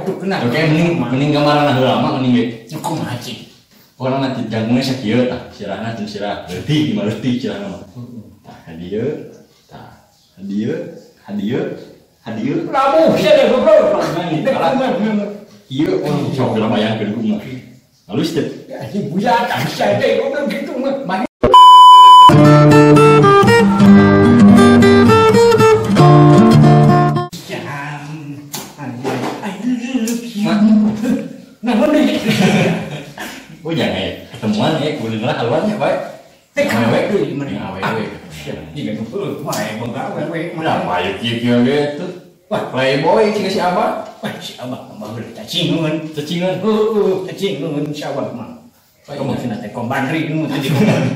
atuh kena. Oke, mending gambaran heula mah mending ge. Kumaha cing? Pokona mah jangkungna sakieu tah, sirahna teu sirah. Leutik mah leutik sirahna mah. Tah ka dieu, tah ka dieu, ka dieu, ka dieu. Labuh sia deh goblok. Ieu sok geura bayangkeun kumaha. Halus teh. Anjing buyak sia teh goblok kitu mah. Oh jangan ketemuan ya, kulin lah haluannya baik. Awewe deui mana awewe. Jika nu heueuh mah boga awewe mah. Payu kieu-kieu ge tuh. Wah, playboy cing si Abah. Wah, si Abah mah baheula cacingeun. Cacingeun. Heueuh, cacingeun si Abah mah. Kamu cenah teh kombandri nu tadi kombandri.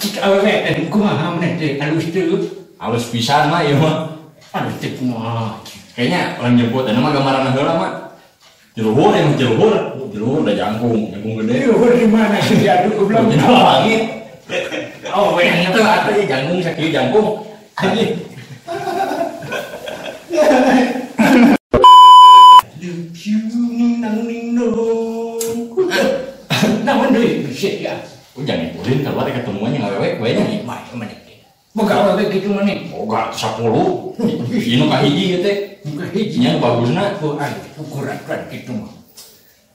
Cik awewe teh kumaha maneh teh alus teu? Alus pisan mah ieu mah. Alus teh kumaha? Kayaknya orang jemput eta mah gambaran heula mah. Jeluhur yang jeluhur, jeluhur udah jangkung, jangkung gede. Jeluhur di mana sih diaduk goblok? Di langit. Oh, yang itu atuh jangkung sakieu jangkung. Anjing. Naon deui sih ya. Oh, jangan ulin keluar ketemuannya awewe bae nya. Mah maneh. Boga awewe kitu maneh. Boga 10. Ieu nu kahiji ieu teh. Nu kahiji nya bagusna. Oh, ukuran kan kitu mah.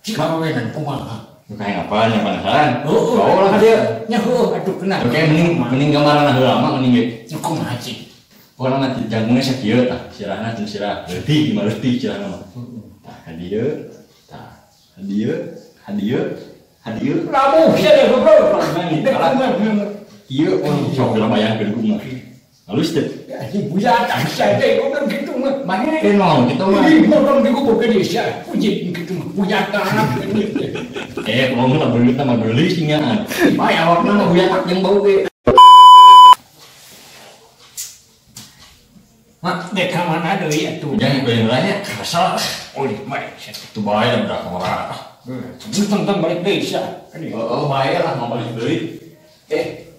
Cik awewe nan kumaha? Nu kayak apa nya penasaran? Heueuh. Bawa lah ka dieu. Nya heueuh atuh kena. Oke, mending gambaran heula mah mending ge. Kumaha cing? Pokona mah jangkungna sakieu tah, sirahna teu sirah. Leutik mah leutik sirahna mah. Tah ka dieu, tah ka dieu, ka dieu, ka dieu. Labuh sia deh goblok. Ieu sok geura bayangkeun kumaha. Halus teh. Anjing buyak sia teh goblok kitu mah. Maneh naon kitu mah. Ih, goblok digubukeun deui sia. Puji kitu mah buyak. Eh, kalau mah beuli mah beuli singaan. Bae awakna mah buyak jeung bau ge. Mak, dek ka mana deui atuh? Jangan goyang nya kesel. Oh, bae sia. Tuh bae da budak ora. Tentang balik deui sia. Oh, bae lah mau balik deui. Eh,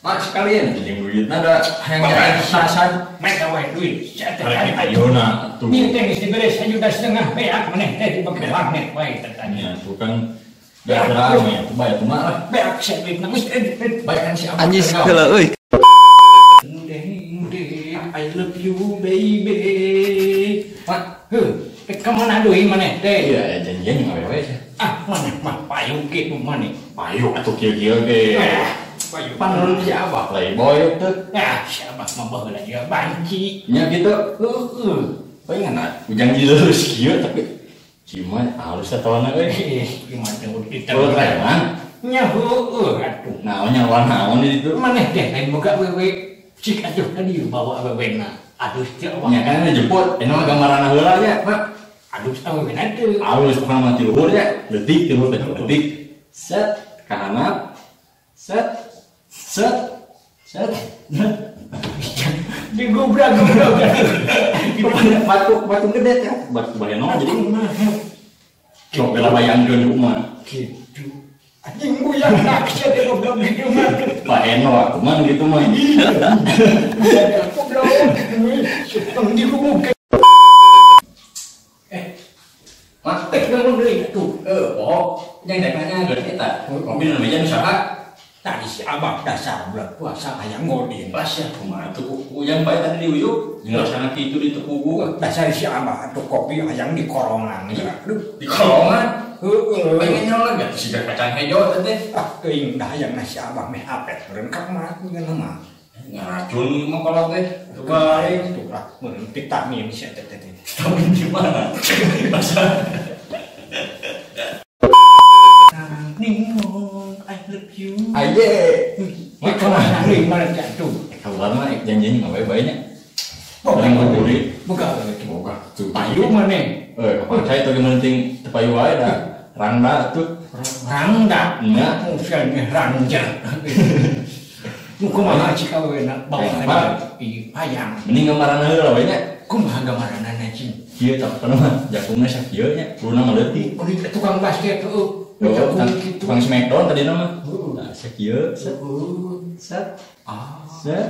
mak sekalian jeung duitna da hayang nyari sasan. Mereka wae duit. Sia teh. Ayeuna atuh. Ieu teh geus dibere 1,5 juta beak maneh teh dibagi warnet wae teh tanya. Nya tuh kan beak rame atuh bae atuh mah lah. Beak sia duitna geus bae kan si Abah. Anjis heula euy. I love you baby. Mak, heuh, teh ka mana deui maneh teh? Iya, janjian jeung awewe sia. Ah, maneh mah payu ge maneh. Payu atuh kieu-kieu ge. Payu. Panurun si Abah playboy teh. Ah, si Abah mah baheula juga banci. Nya kitu. Heueuh. Palingan ujang dilurus kieu tapi cuma halus tatoana euy. Gimana teh kita. Oh, preman. Nya heueuh atuh. Naon nya naon di ditu? Maneh teh lain boga wewe. Cik atuh tadi bawa awewena. Aduh teh awak. Nya kan dijemput, ini mah gambaran heula nya, Pak. Aduh awewena teu. Alus pokona mah ti luhur nya, leutik ti luhur teh leutik. Set ka handap. Set set set. Digobrak goblok. Batu batu gede ya, batu bahenong jadi sok geura bayangkeun mah. Kitu. Anjing buyak nak sia teh goblok kitu mah. Baheno aku mah gitu mah. Buyak goblok. Tong digubukeun. Eh. Mak teh naon deui atuh? Heuh, poho. Yang dek nanya geus eta. Kopi nu meja nu saha? Tadi si Abah dasar bulan puasa hayang ngodin. Pas ya kumaha atuh ujang bae tadi diuyuk. Jeung rasana kitu di teu Dasar si Abah atuh kopi hayang di korongan. Aduh, di korongan. Heueuh. Pengen nyolong gak siga kacang hejo teh. Ah, teuing dah hayang si Abah meh apet meureun ka mah ngeunah mah. Ngaracun mah kolot teh. Tuh bae tuh lah meureun vitamin sia teh teh. Vitamin di mana? Pasar. Ningong, I love you. Aye. Mah kumaha deui mana jatuh. Keluar mah janjian awewe bae nya. Boga beli. Boga awewe. Boga tuh. Payu maneh. Eh, kapan saya tuh penting teu payu wae da. Rangda tuh. Rangda. Nya, mungkin rangja. Nu kumaha cik awewena bawa ka payang. Mending gambaran heula we nya. Kumaha gambaranana cing? Kieu tah pokona mah jangkungna sakieu nya, kuluna mah leutik. Tukang basket heueuh. Tukang smackdown tadi nama. Nah, sakieu set set set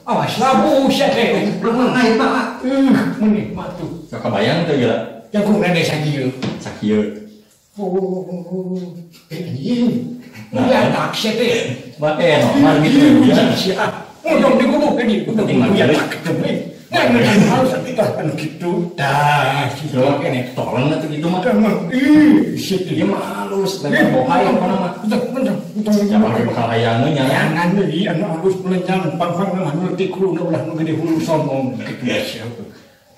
Awas labu sia teh. Naik mah. Meuni mah tuh. Kabayang teh gila. Jangkung nenek sakieu. Sakieu. Oh. Anjing. Nah, tak sia teh. Mah normal gitu ya. Sia. Untung digubuk ini. Ya tak ketemu. Nah, harus kita kan gitu. Dah, situ kene tolong atuh gitu mah. Ih, sia dia mah halus, lempar bohai apa mah. Bentar. Siapa bakal hayangeun nya. Hayangan deui anu halus melenyang pang-pang anu leutik huluna ulah nu gede hulu sombong kitu sia.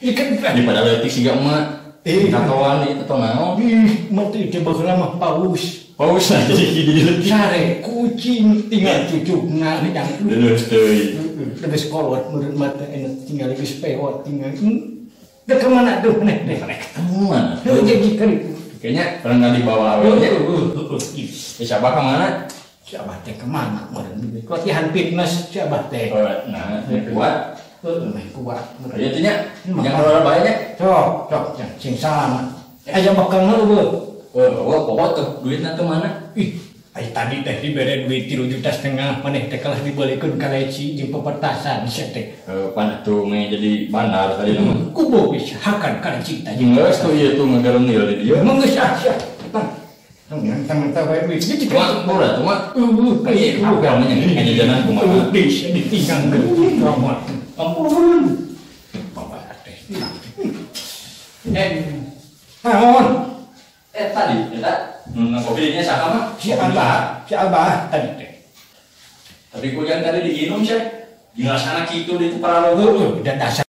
Ikan daripada leutik siga emak. Tatoan ieu tato naon? Ih, mati teh baheula mah paus. Paus lah jadi leutik. Sare kucing tinggal cucukna yang leuleus teuing. Lebih sekolot menurut mata enak tinggal lebih pewot tinggal. Udah kemana tuh nih? Nih ketemuan. Jadi kan kayaknya pernah nggak dibawa awalnya. Siapa kemana? Siapa teh kemana? Latihan fitness siapa teh? Nah, kuat. Kuat. Ya tinya, jangan keluar banyak. Cok, cok, sing sama. Aja bakal lu bu. Oh, pokok tuh duitnya tuh mana? Ih. Ay tadi teh dibere duit 3,5 juta maneh teh kalah dibalikeun ka leci jeung pepertasan sia teh. Pan atuh nge jadi bandar tadi mah. Kubo geus hakan ka leci tadi. Geus tuh ieu tuh ngagerenil di dieu. Mah geus ah sia. Tang. Tang tang wae duit. Jadi mah murah tuh mah. Ieu apa namanya jajanan kumaha. Geus ditinggalkeun ramot. Ampun. Bapak teh. Naon? Tadi eta kopi dinya saha mah? Si Abah tadi teh. Tapi kuliah tadi diinum sih. Di sana kitu di paralogo dan dasar